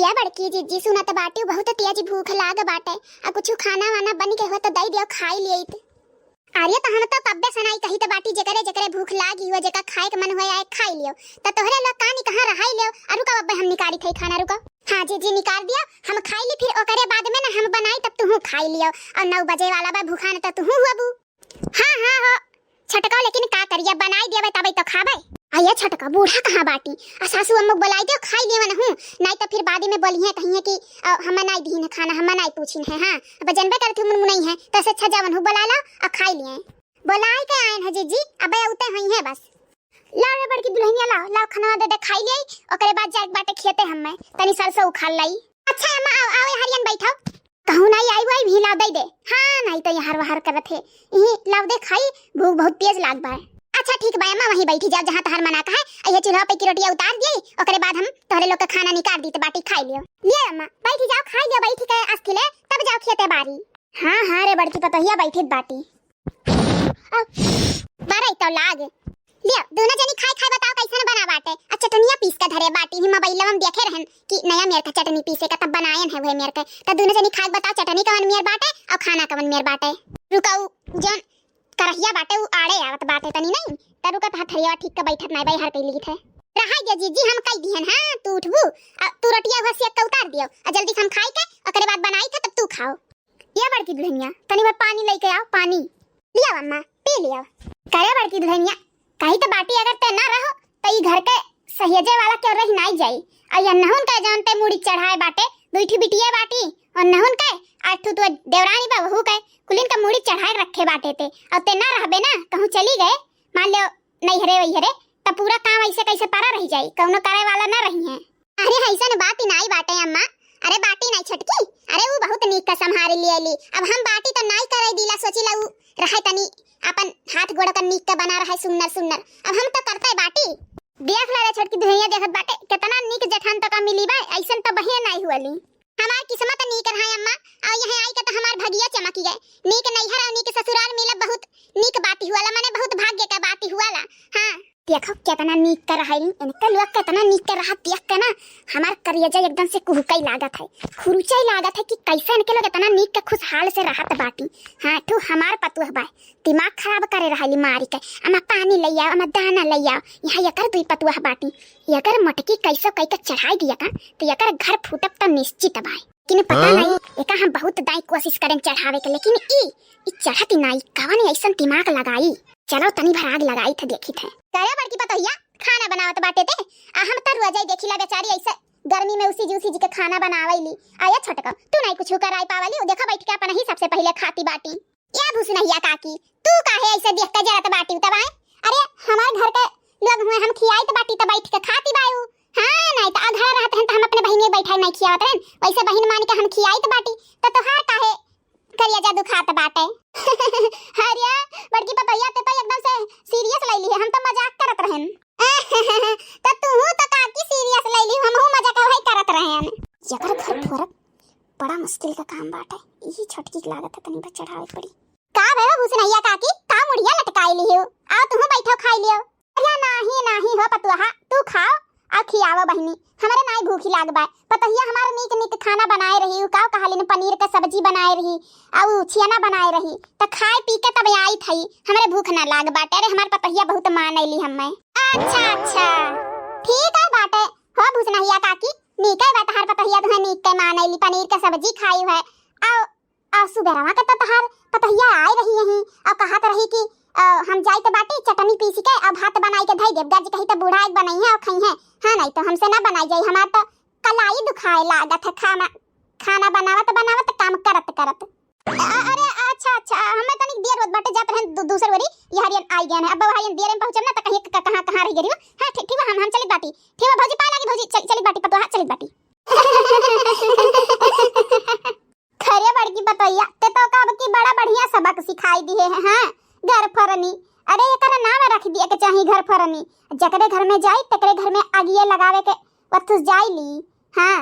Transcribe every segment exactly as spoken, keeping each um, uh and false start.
ए बड़की जिज्जी, सुनत बाटी, बहुत तेज भूख लाग बाटे, आ कुछ खाना वाना बन के हो तो दई दियो, खाई लियत। अरे तो हम तो कब्बे से नाई कहित बाटी, जेकरे जेकरे भूख लागी हो, जेका खाए के मन होए आए खाई लियो। तो तोहरे लोग कानी कहाँ रहाई लियो, अरु का अब्बे हम निकारी थे खाना, रुको। हाँ जिज्जी, निकार दियो, हम खाई ली, फिर ओकरे बाद में ना हम बनाई, तब तुहू खाई लियो। और नौ बजे वाला बा भूखान, तो तुहू हुआ बू। हाँ, हाँ हो। छोटका, लेकिन का करिया, बनाई देवे तबे तो खाबे। आ ये छोटका, बूढ़ा कहाँ बाटी? आ सासू अम्मा के बुलाई दे, खाई लेवन हूँ, नहीं तो फिर बाद में बोलिहे, कहिए कि, "अ, हमें नहीं दीन है खाना, हमें नहीं पूछिन है।" हाँ, अब जनबे करत हूँ मुनमुनई है, तो ऐसे अच्छा जावन हूँ, बुला लो और खाई लिए। बुलाई के आयन है जिज्जी, अब उते हुई है बस। लाओ रे बड़की दुल्हनिया, लाओ, लाओ खाना दे दे, खाई ले, ओकरे बाद जाए बाटे खेते हमें, तनी सरसों उखाड़ लाई। अच्छा अम्मा, आओ, आओ, हरियन बैठाओ। कहूँ नाई आई वाई भी लाव दई दे। हाँ, नाई तो यहाँ वहार करत है। यही लाव दे खाई, भूख बहुत तेज लाग बा। अच्छा ठीक बा अम्मा, वहीं बैठी जाओ जहाँ तहार मना का है। आ ये चूल्हा पे की रोटियाँ उतार दिए, ओकरे बाद हम तोहरे लोग के खाना निकाल दी तो बाटी खाई लियो। लियो अम्मा, बैठी जाओ, खाई लियो, बैठी के अस्थि ले, तब जाओ खेते बारी। हाँ, हाँ रे बड़की पतोहिया, बैठी बाटी। आ, बरई तो लाग। लियो, दोनों जनी खाए खाए बताओ कैसन बना बाटे। आ चटनिया पीस के धरे बाटी, ही मोबाइलवा में देखे रहन कि नया मेर का चटनी पीसे का, तब बनायन है वह मेर के। तब दोनों जनी खाए बताओ चटनी कवन मेर बाटे और खाना कवन मेर बाटे। रुकाऊ, जौन करहिया बाटे उ आड़े आवत बाटे तनी नहीं, त रुका तहार थरिया ठीक के बैठत नहीं बाई, हर कई लीत है। रहाई दे जिज्जी, हम कई दिहन, हाँ, तू उठबू, आ, तू रोटिया हुआ सेक के उतार दियो, आ जल्दी से हम खाई के, ओकरे बाद बनाई के तब तू खाओ। ये बड़की दुल्हनिया, तनी भर पानी लेके आओ, पानी। लियाव अम्मा, पी लियाव। करे बड़की दुल्हनिया, कही तो बाटी अगर ते ना रहो, तो ई घर के सहेजे वाला क्यों रही नाई जाई। आ ये नहुन के जौन ते मूड़ी चढ़ाए बाटे, दुई ठी बिटिया बाटी, और नहुन के आठ ठू तो देवरानी बा, वहू के, कुलिन का मूड़ी चढ़ाए रखे बाटे ते। और ते ना रहबे ना, कहूँ चली गए, मान लो नैहरे वैहरे, त पूरा काम ऐसे कैसे पड़ा रह जाई, कौनो करे वाला ना रही है। अरे, ऐसन बात ही नाई बाटे अम्मा। अरे, बाटी नाई छोटकी, अरे, उ बहुत नीक का संभारी लियली। अब हम बाटी तो नाई करे दीला, सोचिला उ रहे तनी अपन हाथ गोड़ का नीक का बना रहे, सुन्नर सुन्नर। अब हम तो करते बाटी। देख ले रे छोटकी दुल्हनिया, देखत बाटे, कितना नीक जेठान तो का मिली बा, ऐसन तो बहिए नाई हुअली। हमार किस्मत नीक रहे अम्मा, और यहाँ आई के तो हमार भगिया चमकी गए। नीक नैहर और नीक ससुराल मिला, बहुत नीक बात हुआला, माने बहुत भाग्य का बात हुआला। हाँ। देखो, कितना नीक कर रहा है, इनका लोग कितना नीक कर रहा, देख के ना हमार करेजा एकदम से कुहुकाई लागत है, खुरुचाई लागत है कि कैसे इनके लोग इतना नीक के खुशहाल से रहत बाटी। हाँ, ठू हमार पतुह बा, दिमाग खराब करे रहली मारी के, अमा पानी ले आओ, अमा दाना ले आओ। यहाँ एकर दुई पतुह बाटी, एकर मटकी कैसो कई के चढ़ाई दिया का, तो एकर घर फूटब तो निश्चित बाय। किन पता हाँ? नहीं, एका हम बहुत दाई कोशिश करें चढ़ावे के, लेकिन ई, ई चढ़त ही नाई, कवन ऐसन दिमाग लगाई। चलो तनी भर आग लगाई थे, देखी थे। करे बड़की पतोहिया, खाना बनावत बाटे ते, आ हम तो रोजाई देखी ला बेचारी ऐसे गर्मी में उसी जी उसी जी के खाना बनावैली। आया छोटका, तू नहीं कुछ कराई पावली, उ देखा बैठ के अपन ही सबसे पहले खाती बाटी। या भूसनहिया काकी, तू काहे ऐसे देख के जरत बाटी तबाय? अरे, हमार घर के लोग हुए, हम खियाइत बाटी त बैठ के खाती बायू। हाँ, नहीं त अघरा रहत हन त हम अपने बहिन में बैठाए नहीं खियावत रहन, वैसे बहिन मान के हम खियाइत बाटी, त तोहार काहे करेजा दुखात बाटे? अरे, बड़की पतोहिया, ते तो एकदम से सीरियस ले ली है, हम तो मजाक करत रहन। त तू तो काकी सीरियस ले ली, हमहू मजाक भाई करत रहन। जकर घर फोरत बड़ा मुश्किल का काम बाटे। ई छोटकी के लागत है तनी बा चढ़ावे पड़ी। का भय भूसनहिया काकी, का मुड़िया लटकाई ली हो? आओ तुहू बैठो खाई लियो। अरे नाही, नाही हो पतुआ, तू खाओ आ खियावो बहिनी। हमरे नाई भूखी लाग बाय। पतोहिया हमार नीक नीक खाना बनाए रही, उ का कहलिन पनीर के सब्जी बनाए रही, आ उ छियना बनाए रही। त खाए पी के तब आई थई, हमरे भूख ना लाग बाटे। अरे हमार पतोहिया बहुत मानैली हम्मे। अच्छा, अच्छा। ठीक है बाटे। हो भूसनहिया काकी, नीक है बा तहार पतोहिया, तुहे नीक के मानैली, पनीर के सब्जी खाई है। आओ, आ सुबेरवा के तो तहार पतोहिया आए रही यहीं, आ कहत रही कि, आ, हम जाइत बाटी चटनी पीस के, आ भात बनाई के धई देब, गरज कही तो बूढ़ा एक बनई है और खई है। हाँ, नहीं तो हमसे ना बनाई जाई, हमार तो कलाई दुखाए लागत है खाना, खाना बनावत बनावत, काम करत करत। अ-, अरे अच्छा, अच्छा, हमें तनिक देर होत बाटे, जात रहन दू-, दूसर ओरी, ये हरियन आई गए हैं। अब हरियन देर में पहुँचब ना तो कहीं क-, कहाँ, कहाँ रह गई हो। हाँ, ठीक, ठीक बा, हम, हम चलित बाटी। ठीक बा भौजी, पाए लागी भौजी, चल, चलित बाटी पतोहा, चलित बाटी। खरे बड़की पतोहिया, ते तो का अब की बड़ा बढ़िया सबक सिखाई दिए है, हाँ, घर फरनी। अरे एकर नाम रख दिए के चाही घर फरनी। जकरे घर में जाई, तकरे घर में आगिए लगावे के वस्तु जाई ली। हाँ।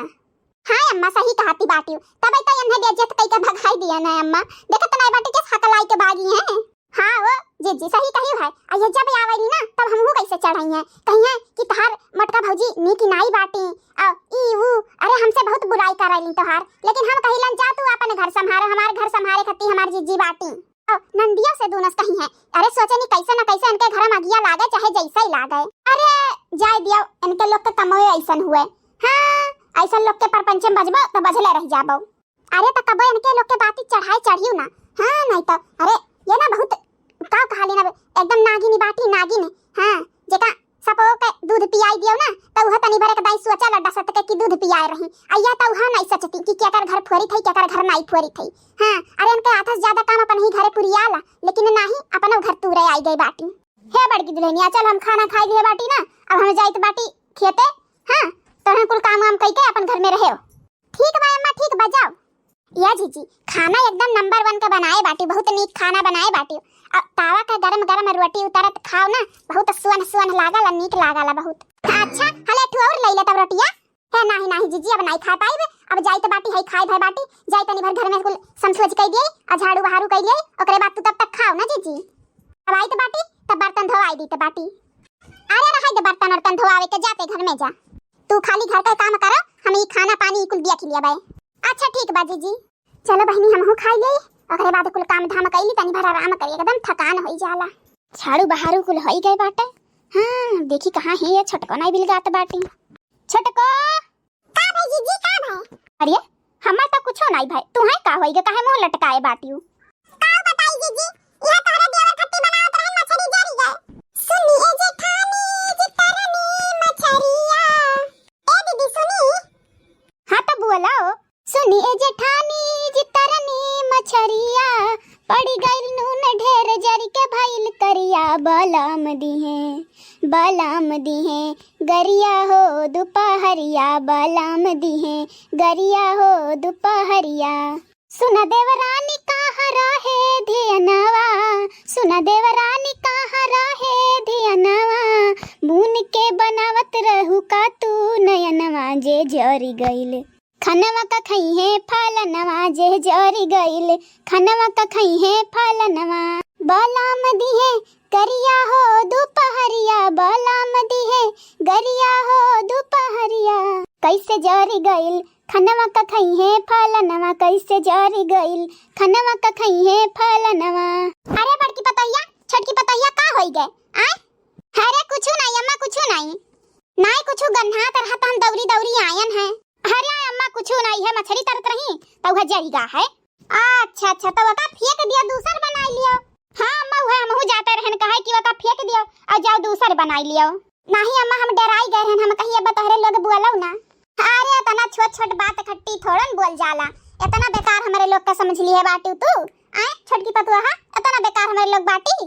हाँ अम्मा, सही कहती बाटियो। तब तो एन्हे बेइज्जत कई के भगाई दिया ना अम्मा। देखत नाई बाटी किस हकलाई के भागी हैं। हाँ वो जिज्जी सही कही है। आ ये जब आवेली ना तब हमहू कैसे चढ़ाई हैं। कही है कि तहार मोटका भौजी नीक नाई बाटी। आ ई ऊ, अरे हमसे बहुत करैली तोहार, लेकिन हम कहिलन, "जा तू अपन घर संभारो, हमार घर संभारे खती हमार जीजी बाटी।" ओ, नंदिया से दूनस कही है, अरे सोचे नी कैसे न कैसे इनके घर में अगिया लागे, चाहे जैसे ही लागे। अरे जाए दियो, इनके लोग के कमवे ऐसन हुए। हाँ, ऐसन लोग के परपंचे में बजबो तो बजले रह जाबो। अरे त कबो इनके लोग के बाती चढ़ाई चढ़ियो ना। हाँ, नहीं तो, अरे ये ना बहुत का कहा लेना, एकदम नागिनी बाटी, नागिन। हाँ, जेका सपो के दूध पियाई दियो ना, त उह तनी भर एक दाई सोचा लड्डा सत के कि दूध पियाए रही। आ यह त उह नहीं सोचती कि केकर घर फोरी थई, केकर घर नाई फोरी थई। हाँ, अरे इनके आधा से ज्यादा काम अपन ही घरे पुरियाला, लेकिन नाही, अपनो घर तूरे आई गई बाटी। हे बड़की दुल्हनिया, चल हम खाना खाई लिए बाटी ना, अब हम जाइत बाटी खेते। हाँ, तोहन कुल काम वाम कई के अपन घर में रहे। ठीक बा अम्मा, ठीक बा, जाओ। या जीजी, खाना एकदम नंबर वन के बनाए बाटी, बहुत नीक खाना बनाए बाटी। अब तावा का गरम गरम रोटी उतारत खाओ ना, बहुत सुअन सुअन लागल, नीक लागल बहुत। अच्छा, हले एक ठो और ले ले तब रोटिया। हे नाही नाही जीजी, अब नाही खा पाइब, अब जाइत बाटी है खाए भय बाटी, जाई तनी भर घर में कुल समसोज कई दिए, आ झाड़ू बहारू कई लिए, ओकरे बाद तू तब तक खाओ ना जीजी। अब आइत बाटी तब बर्तन धोआई दीत बाटी। अरे रहे दे बर्तन उर्तन धोआवे के, जाते घर में जा। तू खाली घर का काम करो, हम ई खाना पानी ई कुल देख लिया बाय। अच्छा ठीक बा जीजी। चलो बहिनी, हमहू खाई लेई, ओकरे बाद कुल काम धाम कइली, तनी भर आराम करी, एकदम थकान होई जाला। झाड़ू बहारू कुल होई गए बाटे। हाँ, देखी कहाँ है ये छोटको, नाई बिलगात बाटी। छोटको। का भाई जीजी, का भाई? अरे, हमार तो कुछो नाई भाई, तू है का होई गे, काहे मुंह लटकाए बाटियो? का बताई जीजी, यह तोहरे देवर खट्टी बनावत रहन, मछरी जरी गए। सुनी ए जेठानी जी तरनी मछरिया। ए दीदी सुनी। हाँ तो बोलो। सुनी ए जेठानी जी तरनी मछरिया, पड़ी गइल नून ढेर जरि के भइल करिया, बलम दिहे, बलम दिहे, गरिया हो दुपहरिया, बलम दिहे, गरिया हो दुपहरिया। सुना देवरानी कहाँ रहे धियनवा, सुना देवरानी कहाँ रहे धियनवा, बून के बनावत रहू का तू नयनवा, जे जरि गइल खनवा का खइहे फलनवा, जे जरि गइल खनवा का खइहे फलनवा। बलम दिहे गरिया हो दुपहरिया, बलम दिहे गरिया हो दुपहरिया। कैसे जरि गइल खनवा का खइहे फलनवा, कैसे जरि गइल खनवा का खइहे फलनवा। अरे बड़की पतोहिया, छोटकी पतोहिया का होई गए? आय? अरे कुछु नाई अम्मा, कुछु नाई। नाई कुछु गन्हात रहत हम दौरी दौरी आयन है। अरे अम्मा कुछु नाई है, मछरी तरत रही त उहे जरि गा है। अच्छा अच्छा, त ओका फेंक दियो, दूसर बनाई लियो। हाँ अम्मा, उहे हमहू जाते रहन कहे कि ओका फेंक दियो और जाओ दूसर बनाई लियो। नाही अम्मा, हम डराई गए रहन, हम कही अब तोहरे लोग बोलो ना। अरे इतना छोट छोट बात खट्टी थोड़न बोल जाला, इतना बेकार हमरे लोग का समझ लिए बाटू तू। आय छोटकी पतुआ, इतना बेकार हमरे लोग बाटी।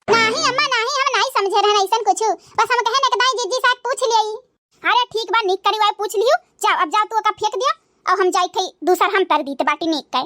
नाही अम्मा नाही, हम नाही समझे रहन ऐसन कुछु, बस हम कहे एक दाई जीजी साथ पूछ लियई। अरे ठीक बा, नीक करी वाई पूछ लियो। जाओ अब जाओ तू ओका फेंक दियो, अब हम जाई थई दूसर हम तर दीत बाटी नीक के।